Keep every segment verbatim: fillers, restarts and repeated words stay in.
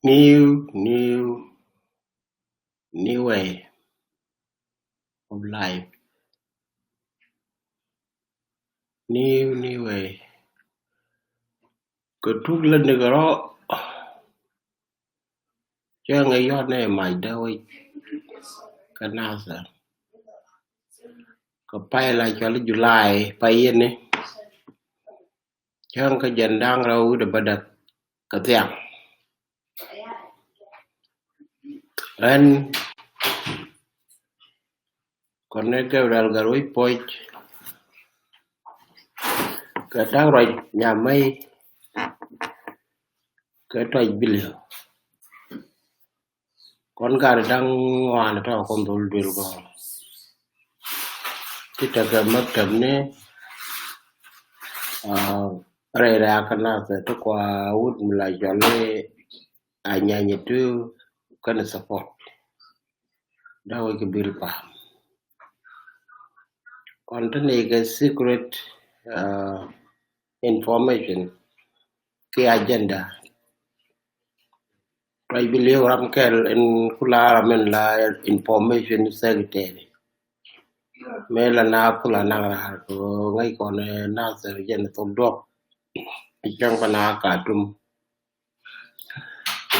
New, new, new way of life. New, new way. Kɛ tuk lä ni kɛ rɔ. Cɛ ŋɛ yɔt nɛ mac dee wec kä Nasir. Kɛ pay la cɔl July pay yɛn ni. Cäŋ kä jɛn da̱ŋ rɛw wi̱dɛ bädäk kɛ thiaŋ. Ɣän kɔn ni Gabriel Gatwec Puɔc kɛ ta̱ŋ ruac nyamɛy kɛ Tuac Biliw. Kɔn gat da̱ŋ ŋuan tɔ kɔn dhol duel gɔɔr. Ti tekɛ maktab ni, ah, rɛy rɛ̈ɛ̈k kɛ Nasir ti kua wut mi la cɔl ni Anyanya tu kɛn support. Dee wec kɛ bil pam. Kɔn ti ni kɛ secret, ah, information ki agenda. Tuac Biliw ram kɛl in kula ram in la information secretary. Mëë la na kula naŋ raar kɛ ŋäc kɔn, eh, Nasir jɛn thok duɔk. Cäŋ pa na Katum.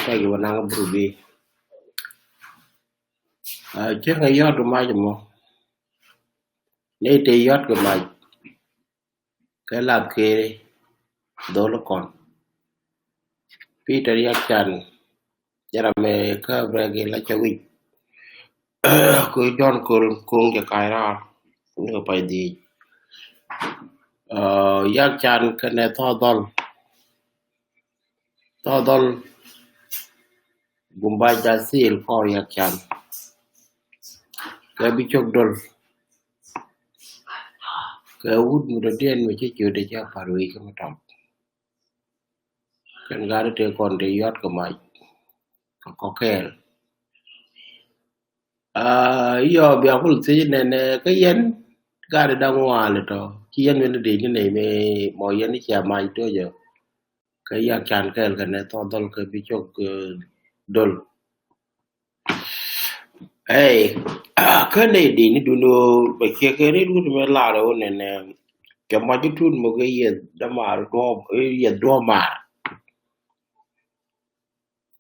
Tuac wä naŋ burubi. Ah, cäŋ a yɔt kɛ mac mɔ. Ni te yɔt kɛ mac. Kɛ la keri dhol kɔn. Peter Yak Can, jɛ ram mɛ kä Brɛk in la cɛ wi̱c. Kɛ John Kol Koŋ jɛ ka̱ny raar ni kɛ pay dhiec. Ah, Yak Can kɛnɛ Thɔ Dhɔl. Thɔ Dhɔl Gumba Jasil kɔr Yak Can. Kɛ bi cok dol. Kɛ wut mi dɔ̱diɛn mi ci ciötdɛ cɛ pa̱r wec kä mi tɔt. Kɛn gat te kɔn te yɔt kɛ mac kɛ kɔkɛɛl. Ah, yɔ bia kul thiec nɛnɛ kä yɛn gat da̱ŋ ŋuan tɔ ci yɛn mi ni dec ni nɛy mi mɔ yɛn ni cia mac do̱cä. Kɛ Yak Can kɛɛl kɛnɛ Thɔ Dhɔl kɛ bi cok, eh, dol. Ey, kä nɛy dec ni dun ɣöö bɛ ciɛ kɛ rit wut mɛ lar ɣöö nɛnɛ kɛ mɔc tut mɔ kɛ yɛ dämaar duɔ̱ɔ̱p, yɛ duɔ̱ɔ̱p maar.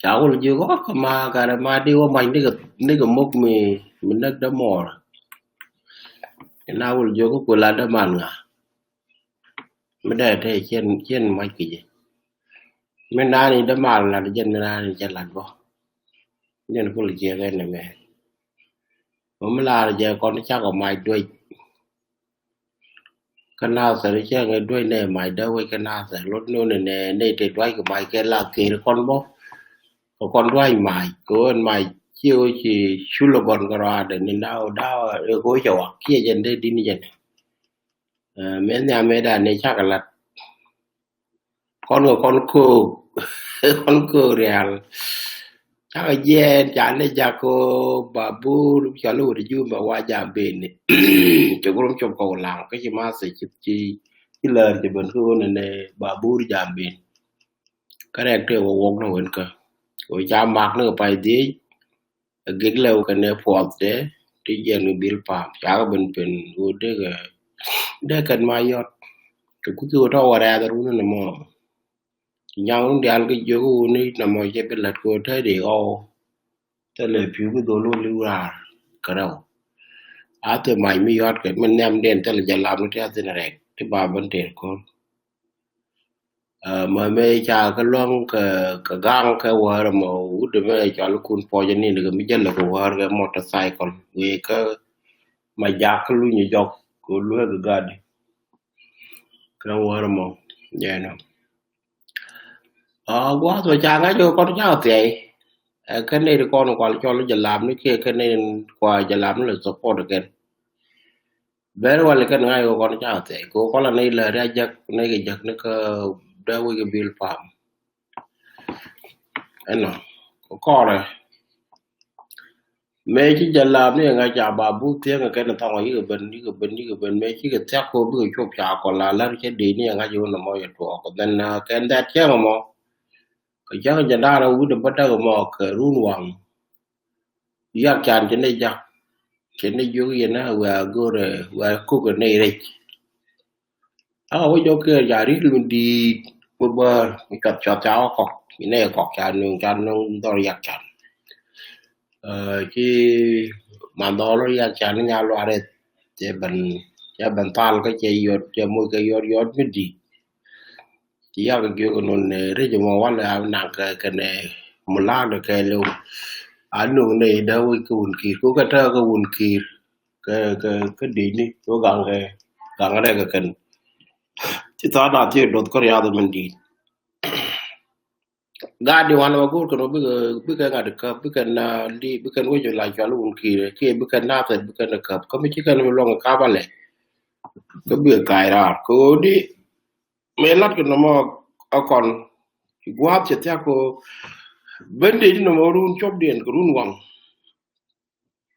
Ca wul jiök ɣɔk kɛ ma karɛ ma di wä mac nikɛ, nikɛ mok mi, mi näk dä mɔɔr. Ina wul jiök kä kula dä man ŋa. Mi dee te cien, cien mac kɛ jɛ. Mi nani dä mal lat jɛn mi nani cɛ lat bɔ. Jɛn kul jiök ɛn ɛmɛ. Mɔ mi lar jɛ kɔn cakɔ mac duec. Kä Nasir cɛ ŋɛ duec nɛ mac dee wec kä Nasir lot nonɛ nɛ nɛ te duac kɛ mac kɛ la ker kɔn bɔ. Kɛ kɔn duac mac kɛ ɣöö ɛn mac ciɛ ɣöö ci cul ɛ gɔn kɛ rɔaadɛ ni na ɣöö da̱a̱ ɛ kɛ ɣöö cɛ wak ciɛ jɛn dee di̱n jɛn. Ɛ, mɛ nhiam mɛ da̱a̱ ni cakɛ lat. Kɔn kɛ kɔn köök, kɔn köök rial. Cakɛ jiɛɛn ca ni jak kɛ Babur cɔl i̱ wut i̱ jumɛ wa jam beni. Cɛ gurum cop kɔk laŋ kä ci ma thɛ ci, ci, ci lär ci ben kä ɣöö nɛ Babur jam beni. Kä rɛk tëë wä wok ni wen kä. Wä ca mak ni kɛ pay dhiec. Ɛ gek lɛw kɛnɛ puɔth dee ti jiɛn kɛ bil pam cakɛ ben pen ɣöö dee kɛ, dee kɛn ma yɔt. Kɛ kuthi ɣöö tɔ̱ wä rɛth run ni mɔ. Nyaŋ run diaal kɛ jiök ɣöö ni nɔmɔ cɛ bi lät kɛ ɣöö te dee ɣɔw. Thilɛ pi̱w bi dhol wä li̱w raar kɛ rɛw. A thil mac mi yɔt kɛ mi nhiam diɛn thilɛ jɛ lam ni ti a thin rɛk ti ba ben tëër ko̱r. Ɛ, mɛ mëë ca kä luäŋ kɛ, kɛ gaŋ kɛ wäär mɔ wut mɛ cɔl kun pɔc ni kɛ mi jälɛ kɛ wäär kɛ motorcycle wee kä ma jak kä luny jɔk kɛ luek kɛ gadi. Kɛ wäär mɔ jɛn ɔ. Ɛ, gua̱a̱th mɛ ca ŋa̱c kɛ kɔn ca thiɛy. Ɛ, kɛ nɛy ti kɔn kual cɔl jɛ lam ni kiɛ kɛ nɛy kua jɛ lam ni lɛ support kɛn. Bɛr wal kɛn ŋa̱c kɛ kɔn ca thiɛc kɛ kɔn la nɛy lääri a jek nɛy kɛ jek ni kä dee wec kɛ bil pam. Ɛnɔ kɛ kɔrɛ mëë ci jɛ lam ni ŋa̱c ca ba bu thiɛŋ kɛ kɛn thɔŋ yikɛ ben yikɛ ben yikɛ ben mëë ci kɛ thiak kɛ bikɛ cop ca kɔn la lär cɛ dee ni ŋa̱c wun nɔmɔ yɛ tuɔɔk kɛ dhɛn kɛn dhɛt cɛŋ mɔ. Kɛ cäŋ jɛ da̱a̱r a wi̱cdɛ bädäk ɛmɔ kɛ run waŋ. Yak can ci ni jak. Ci ni jiök yɛn a wee a go̱o̱rɛ wee a kuk ɛ ni rɛc. A wä jɔk kɛ ja ri̱t mi di̱i̱t mi bäär mi cuath cuath ca wä kɔk. Inɛ kɔk ca nuŋ ca nuŋ dhɔr yak can. Ɛ, ci man dhɔl yak can ni nya luaret. Cɛ ben, cɛ ben thal kä cɛ yot, cɛ moc kɛ yot yot mi di̱i̱t. Ci yak jiök nun, ɛ, rɛc mɔ walɛ a naŋ kɛ kɛnɛ mulaak dɛ kɛ liw. A nuŋ ni dee wec kä wun ki̱i̱r, ko kɛ tɛ kä wun ki̱i̱r. Kɛ, kɛ, kä di̱i̱t ni, ko gaŋ kɛ, gaŋ rɛk kɛ kɛn. Ci tha̱a̱ŋ na thiee duɔth kä riath min di̱i̱t. Gaat di wan wa go̱o̱r kɛn wa bikɛ, bikɛ ŋa̱t käp, bikɛ na li, bikɛ wec la cual wun ki̱i̱r, kiɛ bikɛ na thɛt, bikɛ na käp. Kä mi ci kɛn mi luɔŋ kä balɛ. Kä bikɛ ka̱a̱c raar. Kɛ ɣöö di, mëë lat kɛ nɔmɔ a kɔn. Ci gua̱a̱th cɛ thiak kɛ ɣöö ben dee di nɔmɔ run copdiɛn kɛ run waŋ.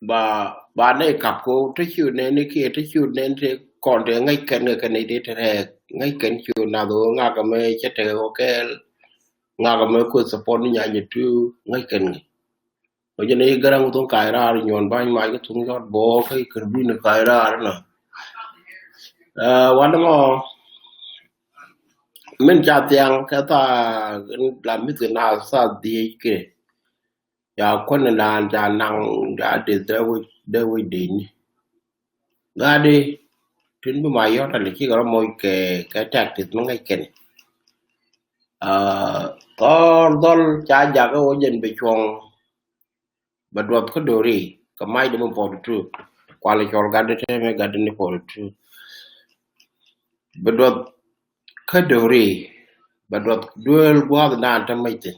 Ba, ba nɛy kap ko te ciöt nɛn ni kiɛ te ciöt nɛn te kɔn te ŋäc kɛn kɛ kɛn ni te te rɛɛk ŋäc kɛn ciöt nath ɣöö ŋakɛ mɛ cɛ te ɣöö kɛɛl. Ŋakɛ mɛ kueth support ni nyanyɛ tu ŋäc kɛn ŋäc. Ɣöö jɛ ni Garaŋ Thuŋ ka̱a̱c raar nyuɔn ba̱ny mac kä thuŋ yɔt bɔɔk kä ikär dui̱n ka̱a̱c raar nɔ. Ɛ, wan mɔ min ca thiaŋ kɛ thaa la mith kɛ naath thaa dhiec kɛ. Ca kuän ni naan ca naŋ ca deth dee wec dee wec dec ni. Gaat di tin bi ma yɔt ani cikɛ rɔ moc kɛ kɛ tactic mi ŋäc kɛn. Aa, thɔɔr dhɔl ca jak i̱ wä jɛn bi cuɔ̱ŋ. Bɛ duɔth kä dori kɛ mac di mi forty two. Kual i̱ cɔl gat di te mi gat di ni forty two. Bɛ duɔth kä dori bɛ duɔth duel gua̱a̱th naan te mac thin.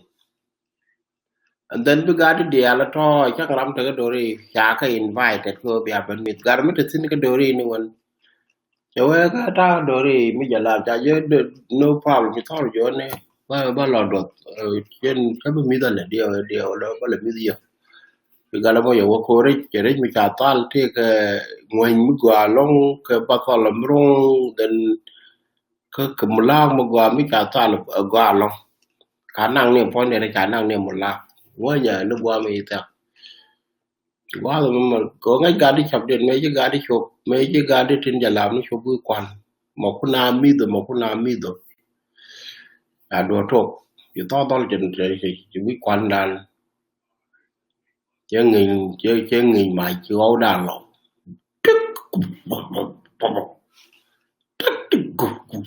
And then bi gat di diaal a tɔ̱ cak ram te kä dori ca kä invited kä bia ben mith gat mi te thin kä dori ni wen. Cɛ wee kä ta̱a̱ dori mi jɛ lar ca jɛ no problem ci thɔr jɔ ni ba ba lɔ duɔth. Cien kä bi mith alɛ diɛw diɛw lɔ ba lɛ mith yɛ. Bi gal mɔ yɛ wä ko rec cɛ rec mi ca thal ti kɛ ŋueny mi gɔaa lɔŋ kɛ ba thɔl mi ro̱ŋ. Then kä kɛ mulaak mi gɔaa mi ca thal gɔaa lɔŋ. Ka naŋ ni puɔ̱ny dee ca naŋ ni mulaak ŋueny ni gɔaa mi thiak. Gua̱a̱th mɛ mɛ kɛ ŋäc gat di cɔp diɛn mëë ci gat di cop mëë ci gat di tin jɛ lam ni cop wi̱i̱ kuan. Mɔ kun a mith mɔ kun a mith. A duɔ tok ci thɔɔk dhɔl cin ci wi̱i̱ kuan dan. Cɛ ŋi̱ny cɛ cɛ ŋi̱ny mac ci ɣɔw dan lɔ. Tik tik tik.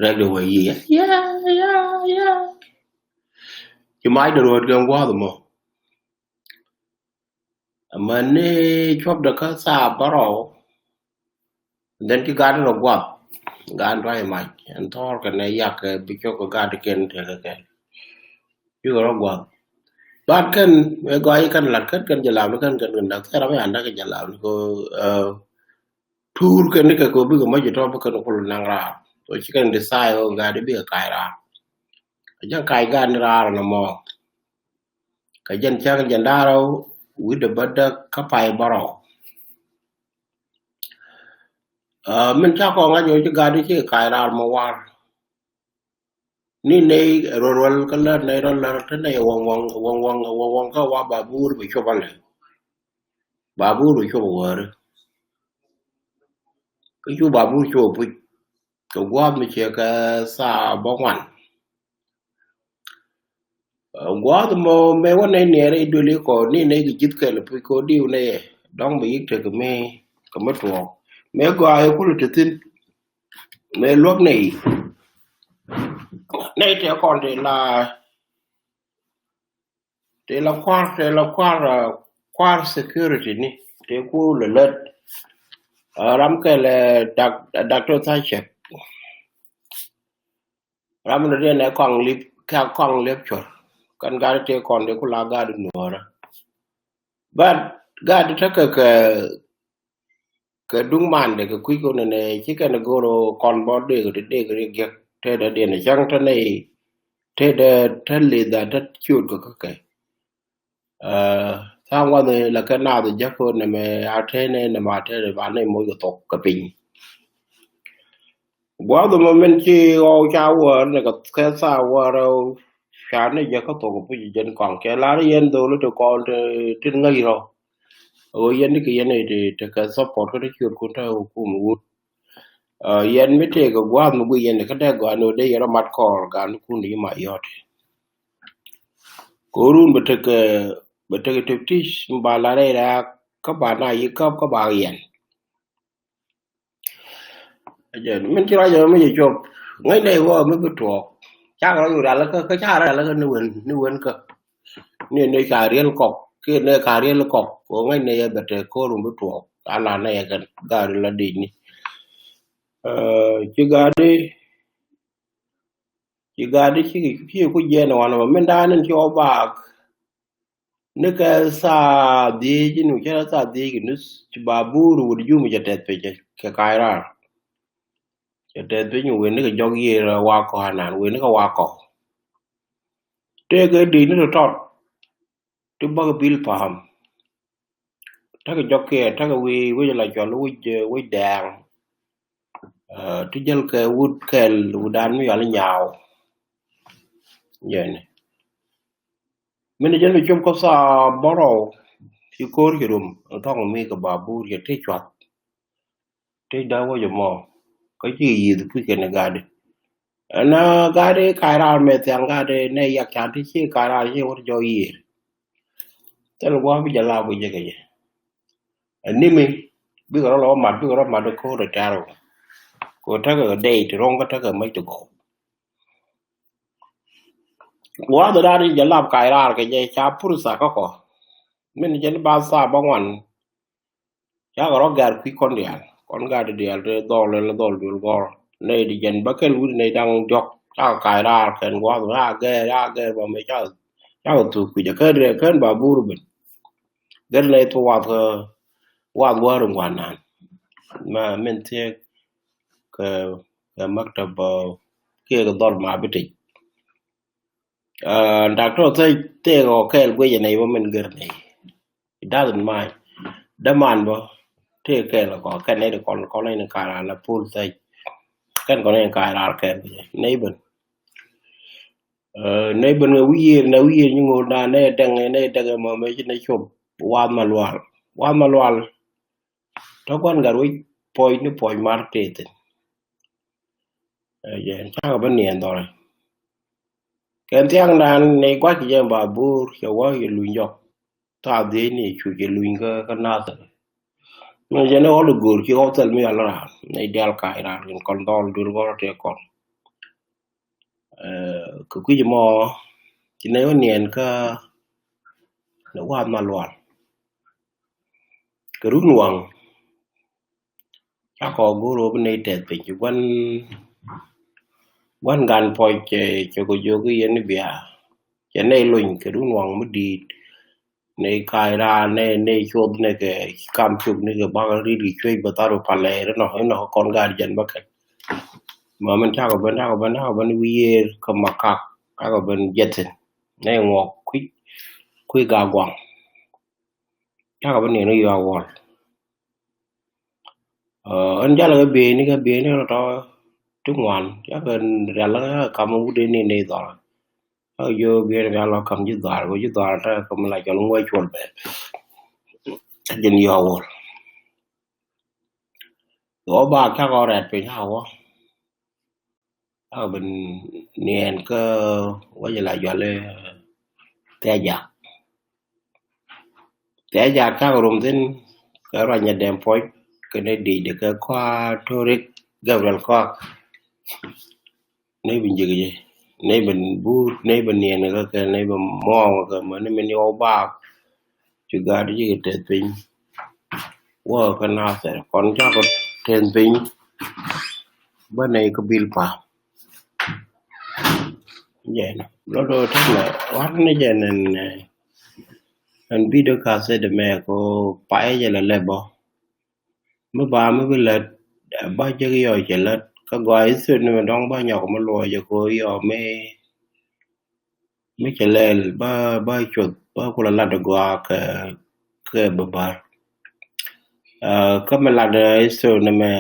Rɛk di wee yi ya ya ya. Ci mac di ruɔt kɛ gua̱a̱th mɔ. Amäni cuɔpdɛ kä thaa bärɔw. Then ci gat rɔ guath. Gat duay mac ɛn thɔɔr kɛn ɛ yak kɛ bi cok kɛ gat kɛn tekɛ kɛn. Ci rɔ guath. Bat kɛn ɛ gɔy kɛn lat kɛn kɛn jɛ lam ni kɛn kɛn kɛn dak thɛr ram yan dak kɛ jɛ lam ni ko. Tuur kɛn ni kɛ ko bikɛ mac tɔ bikɛ ni kul naŋ raar. So ci kɛn di thaa ɛ gat bikɛ kac raar. Ɛ jɛ kac gat ni raar ni mɔ. Kɛ jɛn cäŋ jɛn da̱rä wi̱cdɛ bädä kä pay bärɔw. Min ca kɔŋ a nyɔc ci gat ci kac raar mɔ war. Ni ney ruɛl ruɛl kä lär ney rɔ lär te ney waŋ waŋ waŋ waŋ waŋ waŋ kä wa babur bi cop alɛ. Babur bi cop wäri. Kä cu babur cop puc. Kɛ gua̱a̱th mi ciɛ kɛ thaa bä ŋuan. Gua̱a̱th mɔ mɛ wä nɛy niɛɛrɛ i̱ duël i̱ kɔ ni nɛy kɛ ji̱th kɛl puc kɔ diw nɛy ɛ dɔ̱ŋ bɛ yik tekɛ mi kɛ mi tuɔɔk. Mɛ gɔaa i̱ kulɛ te thi̱n. Mɛ luäk nɛy nɛy tɛ kɔn te la Tëë la kua̱r, tëë la kua̱r, kua̱r security ni tëë ku lɛ lät. Ram kɛl dak, Doctor Thacek. Ram ni diɛn ɛ kɔŋ lip, kɛ kɔŋ lip cuɔr. Kɛn gat tëë kɔn dee ku la gat nuɔɔrä. But gat tekɛ kɛ kɛ duŋ mandɛ kɛ kui̱ kɛ nɛnɛ ci kɛn go̱r kɔn bɔ dek ti dek ri giɛk te dɛ diɛn cäŋ te nɛy te dɛ te lidha te ciöt kɛ kä kɛ. Tha̱a̱ŋ wath la kɛ naath jäk kɛ nɛmɛ a te nɛ nɛmɛ a te nɛ ba nɛy moc kɛ thok kɛ piny. Gua̱a̱th mɔ min ci ɣɔw ca wäär ni kɛ thaa wäär rɛw ca ni jɛ kä thok puc jɛn kɔaŋ cɛ lar yɛn dholi ti kɔn ti ŋäc rɔ. Ɣöö yɛn ni kɛ yɛn ti kɛ support kä ti ciötkun te hukum wut. Yɛn mi tëëkɛ gua̱a̱th mi guic yɛn kä dee gɔaa ni ɣöö dee yɛn rɔ mat kɔɔr gan kun di ma yɔt. Kɛ ɣöö run bɛ tekɛ bɛ tekɛ tɛptic mi ba la rɛy rɛ̈ɛ̈k kä ba na yi käp kä ba yɛn. Min ci ruac ɛmɛ mi ci cop ŋäc nɛy wä mi bi tuɔɔk. Cakɛ rɔ yuk rial kä kä cakɛ rial kä ni wen ni wen kä. Ni ni ca riel kɔk ki ni ca riel kɔk ko ŋäc nɛy ɛ bɛ te korum bi tuɔɔk. Ala nɛy ɛ kɛn gari la dic ni. Ci gari ci gari ci ci ku jiɛn wan ma min dan in ci wä baak. Ni kɛ thaa dhiec ni cɛ thaa dhiec kɛ nuth ci ba buur wut jum cɛ tɛth piny kɛ kac raar. Cɛ tɛth piny wen ni kɛ jɔk yiër wakɔ anan wen ni kɛ wakɔ. Tëëkɛ dic ni tɔtɔt ti bäk bil pa̱a̱m. Täkɛ jɔk kiɛ täkɛ wi̱i̱ wi̱c la cɔl wi̱c wi̱c dɛɛŋ. Ti jäl kɛ wut kɛl wut dan mi yɔal nyaw. Jɛni min jɛn bi cop kä thaa bärɔw ci ko̱r ci rum thɔŋ mi kɛ ba buur cɛ ti cuath. Ti da wä jɛ mɔ kä ci yieth kui̱ kɛn gadi. Ɛn gadi kac raar mɛ thiaŋ gadi nɛ yak can ti ci kac raar ci wä ti jɔk yiër. Thil gua̱a̱ bi jɛ lap wi̱c jɛ kɛ jɛ. Ɛn ni mi bikɛ rɔ lɔ mat bikɛ rɔ mat ko̱r ɛ tɛr wä. Ko tekɛ dɛy ti ro̱ŋ kä tekɛ mec ti gɔw. Gua̱a̱th dan jɛ lap kac raar kɛ jɛ ca pur thaa kä kɔ. Min jɛ ni ba thaa ba ŋuan. Cakɛ rɔ gɛr kui̱ kɔn diaal kɔn gat diaal ti dhɔl in dhɔl duel gɔr. Nɛy di jɛn bä kɛl wut nɛy daŋ jɔk cakɛ kac raar kɛn gua̱th a gɛr a gɛr ba mɛ cakɛ cakɛ thuk kui̱ jɛ kɛn rɛ kɛn ba bur ben. Gɛr nɛy thuk wath kɛ wath wär in gua̱n nan. Ma min thiek kɛ kɛ maktab kiɛ kɛ dhɔl ma bi tic. Doctor thec tëëk ɔ kɛɛl guic ɛ nɛy bä min gɛr nɛy. It doesn't mind. Däman bä tëëk kɛɛl ɔ kɔ kɛn nɛy di kɔn kɔn nɛy ni ka̱a̱r ala pul thec. Kɛn kɔn nɛy ni ka̱a̱r ala kɛɛl guic ɛ nɛy bän. Nɛy bän ɛ wi̱i̱ yiëër nɛ wi̱i̱ yiëër nyi ŋo̱o̱r naan nɛy dɛŋ nɛy dɛŋ ɛ mɔ mɛ ci nɛy cop. Wath ma lual wath ma lual. Tɔ gua̱n gat wec puɔc ni puɔc mar tëë thi̱n. Ɛ jɛn cakɛ bä niɛn dhɔrɛ. Kɛn thiaŋdan ni gua̱c kɛ jɛ ba bur cɛ wä yɛ luny jɔk. Thaa dhiec ni cu cɛ luny kä kä nathɛr. Ni jɛ ni ɣɔl igo̱o̱r ci ɣɔw thɛl mi yal raan ni dial kac raan kɛn kɔn dhɔl duel gɔr tëë kɔn. Kɛ kui̱c mɔ ci nɛy wä niɛn kä ni wath ma lual. Kɛ run waŋ cakɔ go̱o̱r ɣöö bi nɛy tɛth piny ci gua̱n gua̱n gan puɔc cɛ cɛ kɔ jiök i̱ yɛn i̱ bia cɛ nɛy lony kɛ run waŋ mi di̱i̱t. Nɛy kac raan nɛy nɛy cuoth nɛy kɛ kam cuk nɛy kɛ bak ri̱t kɛ cuec bä thar bä palɛ ri nɔ inɔ kɔn gaat jɛn bä kɛn. Ma min cakɔ ben cakɔ ben cakɔ ben wi̱i̱ yer kä makak cakɔ ben jɛthin nɛy ŋuɔk kui̱ kui̱ gak guaŋ. Cakɔ ben niɛn i̱ yɔak wäl. Ɛn jalɛ kɛ bieyni kɛ bieyni rɔ tɔ ti ŋuan cakɛ rial kɛ kam wut in ni ni dhɔr. Cakɛ jiö bieyni rial kɛ kam ji̱ dhɔr kɛ ji̱ dhɔr ta kɛ mi la cɔl ŋuɔc cuɔl bɛ. Jin yɔ wol. Wä ba cakɔ rɛt piny cakɔ wä. Cakɔ ben niɛn kä wä jɛ la juali thiaja. Thiaja cakɔ rum thin kɛ ruanyɛ dɛm puɔc kɛ ni dic de kɛ kɔa torik Gabriel kɔa. Nɛy bi jiäk jɛ nɛy bi bur nɛy bi niɛn kɛ kɛ nɛy bi muɔɔŋ kɛ mɛ ni mi ni wä baak. Ci gaat ji̱ kɛ tɛth piny wä kä nathɛr kɔn cakɔ tɛth piny. Bä nɛy kä bil pa jɛn lɔ do tɛth mɛ wat ni jɛn ɛn ɛn bidio ka thɛt mɛ ko payɛ jɛ lɛ lɛ bɔ. Mi ba mi bi lät ba jek yɔ cɛ lät kä gɔaa i̱ thöt ni mi dɔ̱ŋ ba nyɔk mi luɔc jɛ ko yɔ mi mi cɛ lɛl ba ba cuth ba kulɛ lat gɔaa kɛ kɛ bäbär. Kä mi lat i̱ thöt ni mɛ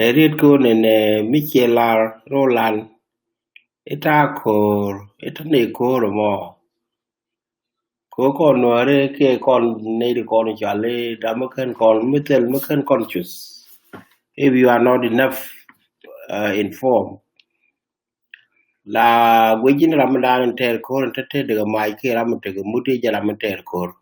ɛ riet ko ni nɛ mi cɛ lar ro lan. Ita ko̱r, ita ni ko̱r mɔ. Ko kɔn nuɔri ke kɔn ni di kɔn cali da mi ken kɔn mi thil mi ken kɔn cus. If you are not enough uh, informed, la guic in ram dan in tɛɛr ko̱r in te te dega mac ke ram in tege mut i̱ jɛ ram in tɛɛr ko̱r.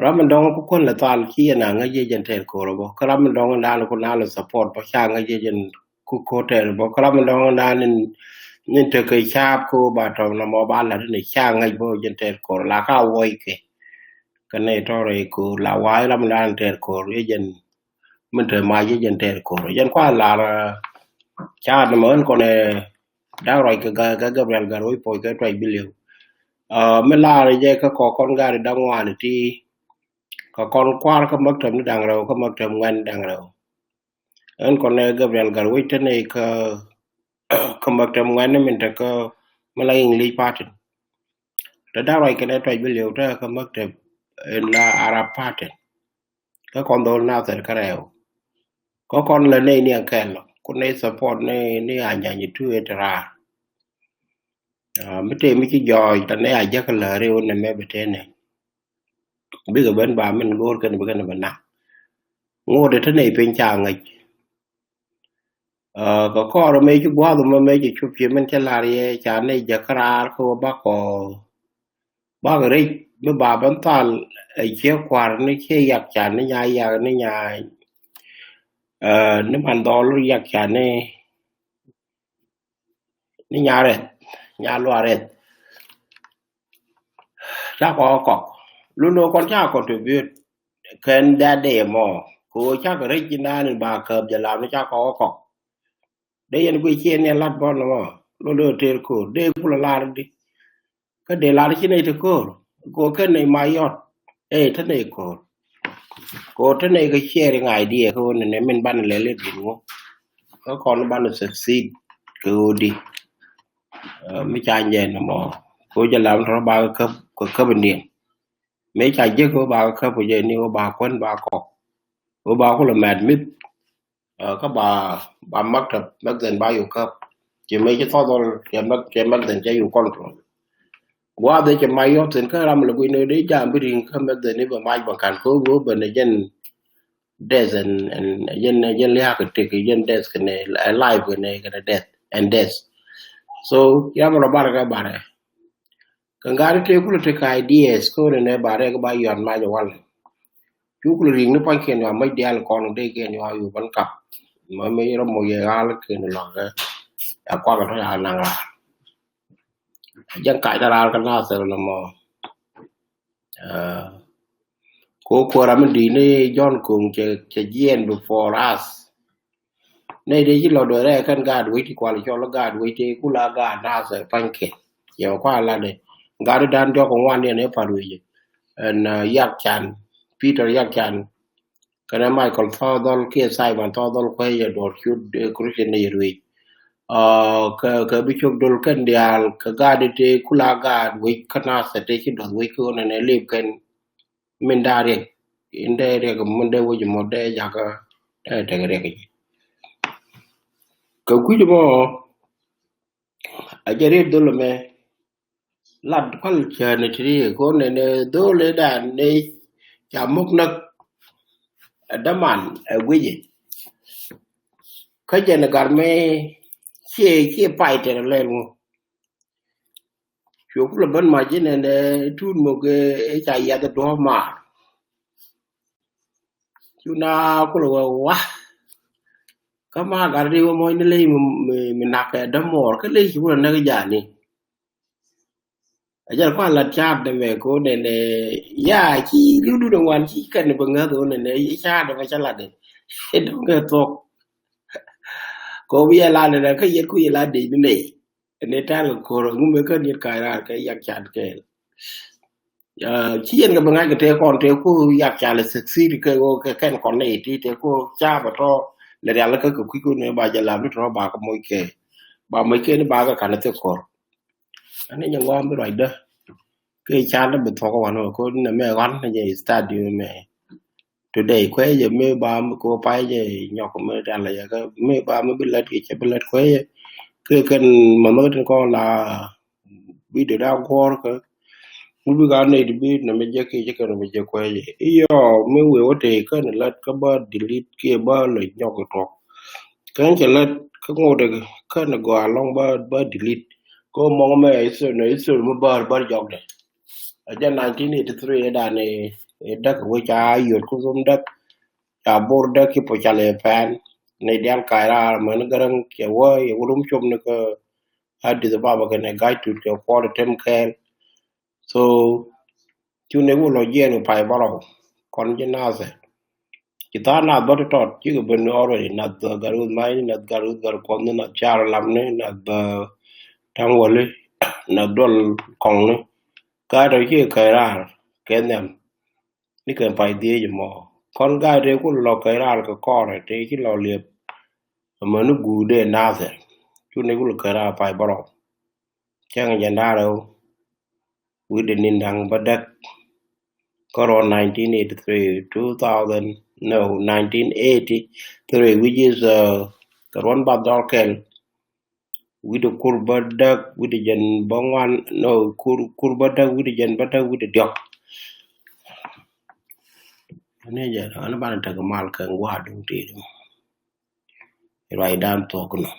Ram in dɔŋ ku kɔn la thal ci yɛn a ŋäc yɛ jɛn tɛɛr ko̱r bɔ. Kä ram in dɔŋ dan ku na la support bɔ ca ŋäc yɛ jɛn ku ko̱r tɛɛr bɔ. Kä ram in dɔŋ dan in in teke cap ko ba tɔŋ na mɔ ba la ni ca ŋäc bɔ jɛn tɛɛr ko̱r la ka wɔy ke. Kä ne tɔrɛ ko̱r la wa ram in dan tɛɛr ko̱r yɛ jɛn min te mac yɛ jɛn tɛɛr ko̱r. Jɛn kua lar ca ni mɔ in kɔn ɛ Da̱k ruac kɛ Ga-, kɛ Gabriel Gatwec puɔc kɛ tuac bi li̱w. Aa, mi laar jɛ kä kɔ kɔn gaat da̱ŋ ŋuan ti kɛ kɔn kua̱r kä maktab ni da̱ŋ rɛw kä maktab ŋuɛn da̱ŋ rɛw. Ɛn kɔn ɛ Gabriel Gatwec te nɛy kä, kä maktab ŋuɛn ni min te kä mi la English party. Te da̱k ruac kɛn ɛ tuac bi li̱w te kä maktab in la Arab party. Kä kɔn dhol Nathir kä rɛw. Kä kɔn lɛ nɛy ni ɛn kɛl lɔ ku nɛy support ni, ni a nyany tu ɛ te raar. Aa, mi te mi ci jɔɔc tɛ nɛy a jäk lääri wun nɛ mɛ bi te nɛy. Bikɛ ben ba min go̱o̱r kɛn bi kɛn bi nak. Ŋot ɛ te nɛy piny ca ŋäc. Aa, kɛ kɔr mëë ci gua̱a̱th mɔ mëë ci cup ci min cä la̱r yɛ ca ni jɛ käraar kä wä bakɔ. Bak rɛc mi ba bän thal ɛ ciɛ kua̱r ni ciɛ yak ca ni nya yak ni nya, aa, ni man dhɔl yak ca ni, ni nya rɛth, nya luaar rɛth. Ca kɔ kɔk. Lun wä kɔn ca contribute kɛn that day mɔ. Ko ca kɛ rɛc in dan in ba käp jɛ lam ni ca kɔ kɔk. Dee yɛn guic ciɛ ni lat bɔn mɔ. Lun dee tëër ko̱r. Dee kulɛ lar di. Kä dee lar ci nɛy te ko̱r. Ko kɛn nɛy ma yɔt. Ɛ te nɛy ko̱r. Ko te nɛy kɛ sharing idea kä wä nɛnɛ min banɛ lɛl i̱ bin ŋu. Kä kɔn banɛ succeed kɛ wä di. Ɛ, mi ca jɛ ni mɔ. Ko jɛ lam tɔrɔ ba kɛ käp, kɛ käp indiɛn. Mëë ca jek wä ba kä käp jɛ ni wä ba kuän ba kɔk. Wä ba kulɛ mɛt mith. Aa, kä ba, ba maktab mɛk dhɛn ba yuk käp. Ci mëë ci thɔthɔl cɛ mɛk, cɛ mɛk dhɛn cɛ yuk control. Gua̱a̱th cɛ mac yɔ̱k thi̱n kä ram lɛ guic ni dee jam bi ri̱ŋ kä mɛk dhɛn i̱ bɛ mac bɛ ka̱n kä wä bɛ ni jɛn desk and, and jɛn, jɛn liak kɛ tek jɛn desk kɛnɛ, ɛ, live kɛnɛ, kɛnɛ desk and desk. So ram lɔ barɛ kɛ barɛ. Kɛ ŋa̱t i̱ tëë kulɛ tekɛ ideas kä nɛnɛ ba rɛk ba yɔt mac ɛ walɛ. Cu kulɛ ri̱ŋ ni pua̱nykiɛn yɔa mäc diaal kɔn dee kiɛn yɔa yu bän kap. Mɛ mi rɔ moc yɛ ɣa̱l kiɛn lɔk kɛ. Ya kuak tɔ ya naŋ raar. Jɛn kac da raar kä Nathir lɛ mɔ. Aa, ko kuɔra mi di̱i̱t ni John Kong cɛ, cɛ jiɛn before us. Nɛy dee ci lɔ duɔth rɛɛ kɛn gaat wec ti kual cɔl gaat wec ti kula gaat Nathir pa̱nykiɛn. Yɛ kua lat dee. Gaat dan diɔk kɛ ŋuan yɛn ɛ pat wec. Ɛn, aa, Yak Can, Peter Yak Can. Kɛnɛ Michael Thɔɔdhɔl kiɛ Simon Thɔɔdhɔl kuecɛ duɔr cut, ɛ, Christian ni yɛ ruec. Aa, kɛ, kɛ bi cop dol kɛn diaal kɛ gaat ti kula gaat wec kä Nathir ti ci duɔth wec kä nɛnɛ lip kɛn. Min da riɛk, in dee riɛk, min dee wec mɔ dee jakä, dee tek riɛk. Kɛ kui̱c mɔ, a jɛ riet dhol mɛ, lat kual cään ti ri ko nɛnɛ dhol dan ni ca muk näk, ɛ däman, ɛ guic. Kä jɛn gar mɛ, ciɛ, ciɛ pay tɛr lɛl ŋu. Cu kulɛ ben mac inɛnɛ tut mok ɛ ca yiath duɔ̱ɔ̱p maar. Cu na kulɛ wä wa. Kä ma gat ri wä mɔc ni ley mi, mi, mi nak kɛ dämuɔɔr kä ley cu kulɛ näk jani. A jɛn kuan lat caat dämɛ ko nɛnɛ ya ci liu dun ŋuan ci kɛn bi ŋäth wä nɛnɛ caat dämɛ ca lat dɛ. Dämɛ kɛ thuɔk. Ko bi yɛ lat nɛnɛ kä yɛt ku yɛ lat dec ni ley. Ni ta̱a̱ kɛ ko̱r ŋumɛ kä diet ka̱a̱c raar kɛ Yak Can kɛɛl. Aa, ci yɛn kɛ bi ŋa̱c kɛ tëë kɔn tëë ku Yak Can lɛ succeed kɛ ɣöö kɛ kɛn kɔn nɛy ti tëë ku ca̱a̱p ɛ tɔ̱ lɛ rial kä kɛ kui̱ kun ba jɛ lam ni tɔ̱ ba kɛ moc kɛ. Ba moc kɛ ni ba kɛ ka̱n ɛ thik ko̱r. Ani nyɛ ŋɔam bi ruacdä. Kɛ ca̱a̱n dä bi thuɔk wan wä ko̱r ni mɛ ɣɔn ni jɛ stadium mɛ. Today kuecä mëë ba mi ko pay jɛ nyɔk mi rial jɛ kä mëë ba mi bi lät kɛ cɛ bi lät kuecä. Kɛ kɛn mama kɛ tin kɔn la video da guɔr kɛ. Ŋu bi ka nɛy ti bi nɛ mi jɛ ki jɛ kɛn mi jɛ kuɛ jɛ. Iyɔ mi wee wä te kɛn lät kä ba delete kiɛ ba lɛ nyɔk kɛ tuɔk. Kɛn cɛ lät kä ŋot kɛn gɔaa lɔŋ ba, ba delete. Kä mɔŋ mɛ history, nɛ history mi ba, ba jɔk dɛ. A jɛ nineteen eighty-three dan ɛ däk wec a yot ku thom däk. Ca bor däk ki po ca lɛ pɛn. Ni dial kac raar män gäräŋ cɛ wä yɛ wulum cop ni kä Addis Ababa kɛnɛ gac tut kɛ kuɔt tem kɛɛl. So cu ni wul lɔ jiɛn pay bärɔw kɔn ji̱ nathɛ. Ci tha̱a̱ŋ nath bä ti tɔt cikɛ ben already, nath Gatwec Mac ni, nath Gatwec Gatkuɔth ni, nath Car Lam ni, nath Taŋ Wäli, nath Duɔl Kɔŋ ni. Kä tɔ cikɛ käc raar kɛ nhiam. Ni kɛ pay dhieec mɔ kɔn ga̱a̱c tëë ku lɔ käc raar kɛ kɔrɛ tëë ci lɔ liɛp. Amäni guur dee nathɛ cu ni ku lɔ käc raar pay bärɔw. Cäŋ jɛn da̱rɛ wi̱cdɛ ni̱n da̱ŋ bädäk. Kä rɔ nineteen eighty-three, two thousand, no, nineteen eighty-three, which is, uh, kɛ ruɔ̱n bath dɔr kɛl. Wi̱cdɛ kur bädäk, wi̱cdɛ jɛn bäŋuan, no, kur, kur bädäk, wi̱cdɛ jɛn bädäk, wi̱cdɛ diɔk. Ni jɛ, ani banɛ tek mal kɛ ŋua̱a̱ duŋ ti. Ruacdan thuɔ̱k nɔ.